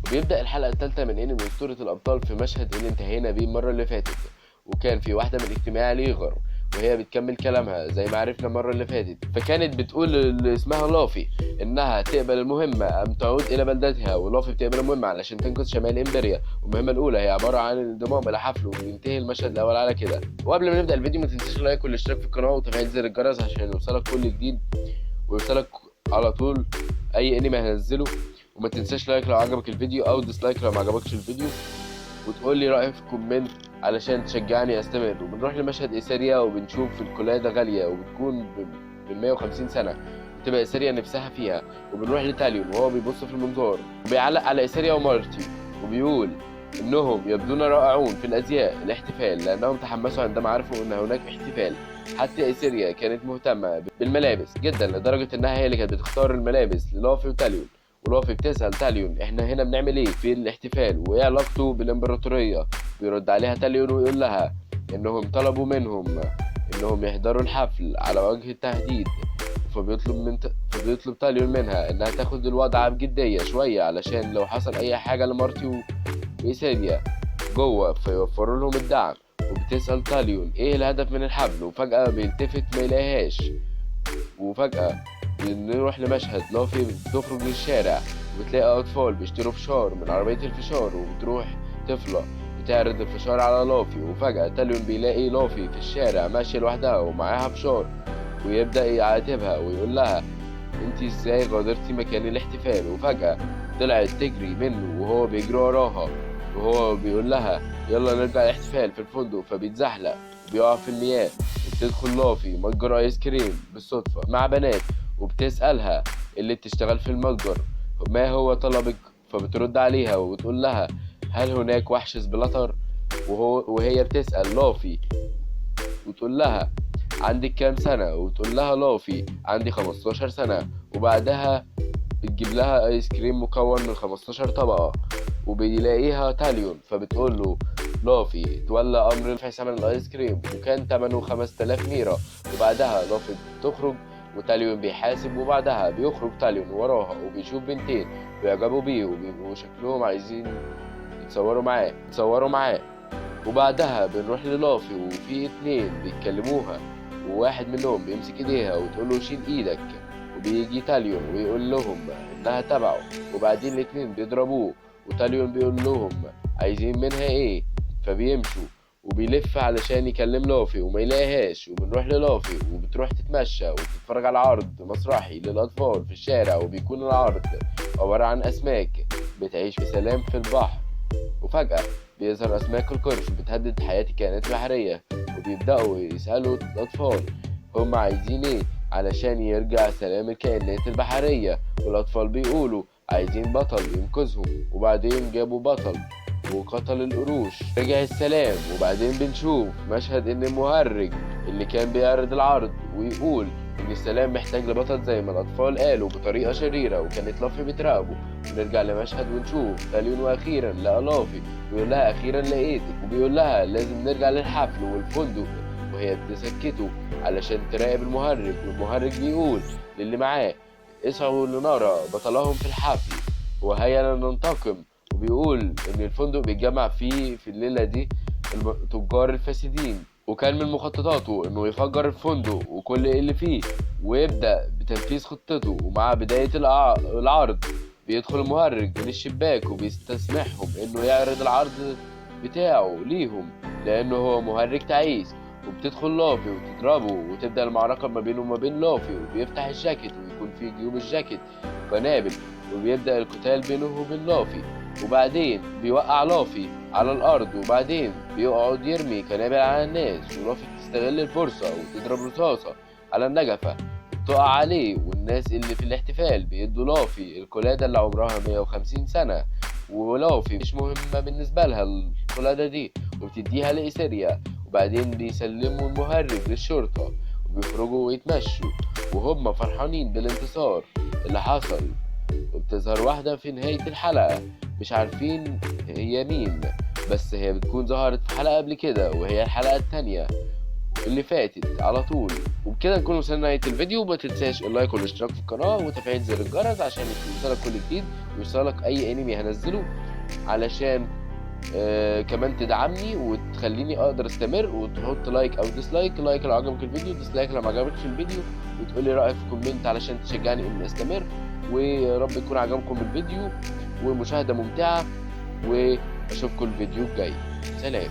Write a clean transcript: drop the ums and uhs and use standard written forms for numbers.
وبيبدأ الحلقة الثالثة من انمي أسطورة الأبطال في مشهد اللي انتهينا بيه المرة اللي فاتت، وكان في واحدة من اجتماع ليغر وهي بتكمل كلامها زي ما عرفنا المرة اللي فاتت. فكانت بتقول اللي اسمها لافي انها تقبل المهمة ام تعود الى بلدتها، ولافي بتقبل المهمة علشان تنقذ شمال امبريا. والمهمة الاولى هي عبارة عن الانضمام الى حفل، وبينتهي المشهد الاول على كده. وقبل ما نبدأ الفيديو ما تنساش ال like والاشتراك في القناة وتفعيل زر الجرس عشان يوصلك كل جديد ويوصلك على طول اي انمي هنزله. وما تنساش like لو عجبك الفيديو او dislike لو ما عجبكش الفيديو، وتقول لي رايك في ال comment علشان تشجعني استمر. وبنروح لمشهد ايسيريا وبنشوف القلاده غاليه وبتكون من 150 سنه، بتبقى ايسيريا نفسها فيها. وبنروح لتاليون وهو بيبص في المنظار وبيعلق على ايسيريا ومارتي وبيقول انهم يبدون رائعون في الازياء الاحتفال لانهم تحمسوا عندما عرفوا ان هناك احتفال. حتى ايسيريا كانت مهتمه بالملابس جدا لدرجه انها هي اللي كانت بتختار الملابس للافي وتاليون. ولافي بتسأل تاليون احنا هنا بنعمل ايه في الاحتفال وايه علاقته بالامبراطورية؟ بيرد عليها تاليون ويقول لها انهم طلبوا منهم انهم يحضروا الحفل على وجه التهديد. فبيطلب تاليون منها انها تاخد الوضع بجدية شوية علشان لو حصل اي حاجة لمارتي وإيسيريا جوه فيوفروا لهم الدعم. وبتسأل تاليون ايه الهدف من الحفل، وفجأة بيلتفت ما يلاقيهاش. وفجأة بنروح لمشهد لافي بتخرج للشارع وبتلاقي أطفال بيشتروا فشار من عربية الفشار، وبتروح طفلة بتعرض الفشار على لافي. وفجأة تاليون بيلاقي لافي في الشارع ماشية لوحدها ومعاها فشار، ويبدأ يعاتبها ويقول لها انتي ازاي غادرتي مكان الاحتفال؟ وفجأة طلعت تجري منه وهو بيجري وراها وهو بيقول لها يلا نرجع الاحتفال في الفندق. فبيتزحلق وبيقع في المياه. وبتدخل لافي متجر ايس كريم بالصدفة مع بنات، وبتسألها اللي بتشتغل في المتجر ما هو طلبك؟ فبترد عليها وبتقول لها هل هناك وحش سبلاتر؟ وهي بتسأل لافي وتقول لها عندك كام سنة؟ وتقول لها لافي عندي 15 سنة. وبعدها بتجيب لها ايس كريم مكون من 15 طبقة، وبيلاقيها تاليون فبتقول له لافي تولى امر دفع ثمن الايس كريم وكان ثمنه 5000 ميرة. وبعدها لافي بتخرج وتاليون بيحاسب، وبعدها بيخرج تاليون وراها وبيشوف بنتين بيعجبوا بيه وبيبقوا شكلهم عايزين يتصوروا معاه. وبعدها بنروح للافي وفي اتنين بيتكلموها، وواحد منهم بيمسك ايديها وتقول له شيل ايدك، وبيجي تاليون ويقول لهم انها تبعه. وبعدين الاتنين بيضربوه وتاليون بيقول لهم عايزين منها ايه، فبيمشوا وبيلف علشان يكلم لافي وما يلاقيهاش. وبنروح للافي وبتروح تتمشى وبتتفرج على عرض مسرحي للأطفال في الشارع، وبيكون العرض عبارة عن أسماك بتعيش في سلام في البحر. وفجأة بيظهر أسماك القرش بتهدد حياة الكائنات البحرية، وبيبدأوا يسألوا الأطفال هم عايزين ايه علشان يرجع سلام الكائنات البحرية. والأطفال بيقولوا عايزين بطل ينقذهم، وبعدين جابوا بطل وقتل القروش، رجع السلام. وبعدين بنشوف مشهد ان المهرج اللي كان بيعرض العرض ويقول ان السلام محتاج لبطل زي ما الاطفال قالوا بطريقه شريره، وكانت لافي بتراقبه. ونرجع لمشهد ونشوف تاليون واخيرا لقى لافي ويقول لها اخيرا لقيتك، وبيقول لها لازم نرجع للحفل والفندق، وهي بتسكته علشان تراقب المهرج. والمهرج بيقول للي معاه اسعوا لنرى بطلهم في الحفل وهيا ننتقم. وبيقول ان الفندق بيتجمع فيه في الليلة دي التجار الفاسدين، وكان من مخططاته انه يفجر الفندق وكل اللي فيه ويبدأ بتنفيذ خطته. ومع بداية العرض بيدخل المهرج من الشباك وبيستسمحهم انه يعرض العرض بتاعه ليهم لانه هو مهرج تعيس. وبتدخل لافي وتضربه وتبدأ المعركة ما بينه وما بين لافي، وبيفتح الجاكيت ويكون في جيوب الجاكيت قنابل، وبيبدأ القتال بينه وبين لافي. وبعدين بيوقع لافي على الأرض، وبعدين بيقعد يرمي قنابل على الناس، ولافي بتستغل الفرصة وتضرب رصاصة على النجفة بتقع عليه. والناس اللي في الاحتفال بيدوا لافي القلادة اللي عمرها 150 سنة، ولافي مش مهمة بالنسبة لها القلادة دي وبتديها لإيسيريا. وبعدين بيسلموا المهرج للشرطة وبيخرجوا ويتمشوا وهم فرحانين بالانتصار اللي حصل. وبتظهر واحدة في نهاية الحلقة مش عارفين هي مين، بس هي بتكون ظهرت في حلقة قبل كده وهي الحلقة التانية. اللي فاتت على طول. وبكده نكون وصلنا لنهاية الفيديو. ما تنساش ال like والاشتراك في القناة وتفعيل زر الجرس عشان يوصلك كل جديد ويوصلك اي انمي هنزله، علشان كمان تدعمني وتخليني اقدر استمر. وتحط like او dislike، like لو عجبك الفيديو، dislike لو ما عجبكش الفيديو، وتقولي رايك في comment علشان تشجعني اني استمر. ويا رب يكون عجبكم الفيديو ومشاهدة ممتعة، واشوفكم الفيديو الجاي. سلام.